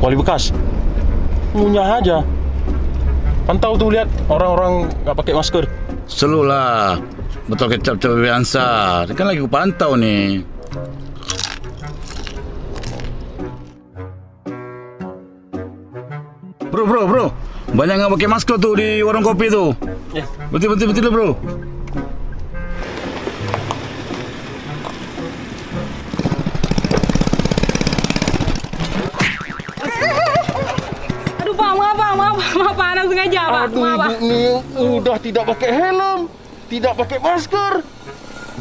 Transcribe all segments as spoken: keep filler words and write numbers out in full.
Wali Bekas. Ngunyah aja. Pantau tuh, lihat orang-orang nggak pakai masker. Slow lah. Botol kecap cabai biasa. Kan lagi kupantau ni. Bro, bro, bro. Banyak nggak pakai masker tuh di warung kopi tuh. Betul, betul, betul, bro. Aduh, Pak, maaf, Pak, maaf, maaf, Pak, hana sengaja, Pak. Aduh, maaf, Pak. Ibu ni udah tidak pakai helm, tidak pakai masker.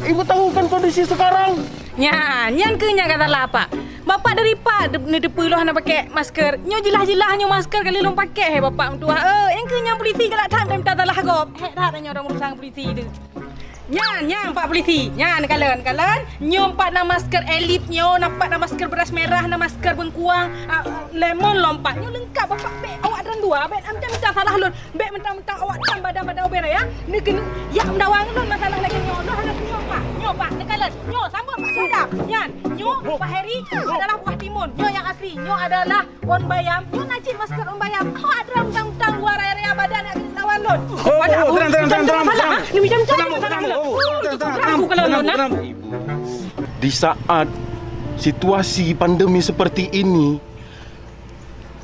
Ibu tahu kan kondisi sekarang? Nyan, nyan keuh nyang ka salah, Pak. Bapak dari pat de-, neuteupeue lôn hana pakai masker. Nyoe jeulaih-jeulaih nyoe masker ka lôn pakai, hai Bapak meutuah. Eh, nyan keuh nyang polisi galak that minta salah gob. Hék that nyoe ureueng urusan polisi tu. Nyan, nyan, Pak Polisi. Nyan, kalon, kalon. Nyoe pat na masker elip nyoe, na pat na masker beras merah, na masker beungkuang, ah, lemon lom pat. Nyoe leungkap, Bapak, bèk awak droen dua, bèk amcam minta salah lôn. Bèk mentang-mentang awak tam badan-badan ubé raya, neukeunong yak meudawa ngon lôn masalah lagèe nyoe. Lôn hana tuwoe, Pak. Nyoe, Pak, neukalon. Nyoe, sambot Pak Syedap. Nyan, nyoe, Pak Heri, adalah buah timun. Nyoe nyang asli. Nyoe adalah ôn bayam. Nyoe na cit masker ôn bayam. Awak droen mentang-mentang luwa raya-raya badan nak keuneuk lawan lôn. Oh, oh, tenang, tenang, tenang, tenang, tenang. Tenang, tenang, tenang, tenang. Aku kalau lôn, nah. Di saat situasi pandemi seperti ini,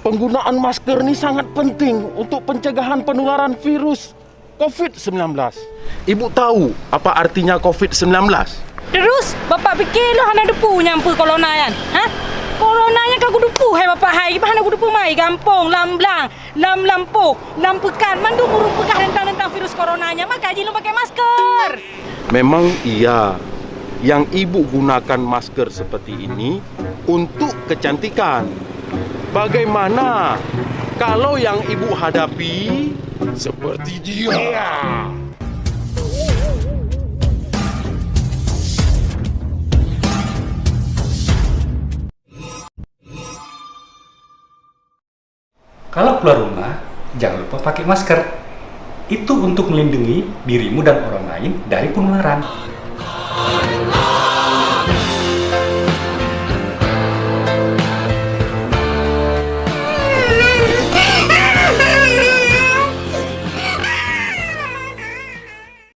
penggunaan masker ni sangat penting untuk pencegahan penularan virus covid sembilan belas. Ibu tahu apa artinya covid sembilan belas? Terus, Bapak pikir lôn hana teupeue nyang peue corona nyan? Ha? Corona nyan ka kuteupeu, hai Bapak hai, bah hana kuteupeu mai gampông, lam blang, lam lampôh, lam peukan, mandum ureueng peugah teuntang, teuntang virus corona nyan, maka jih lôn pakai masker. Memang iya, yang ibu gunakan masker seperti ini untuk kecantikan. Bagaimana kalau yang ibu hadapi seperti dia? Kalau keluar rumah, jangan lupa pakai masker. Itu untuk melindungi dirimu dan orang lain dari penularan.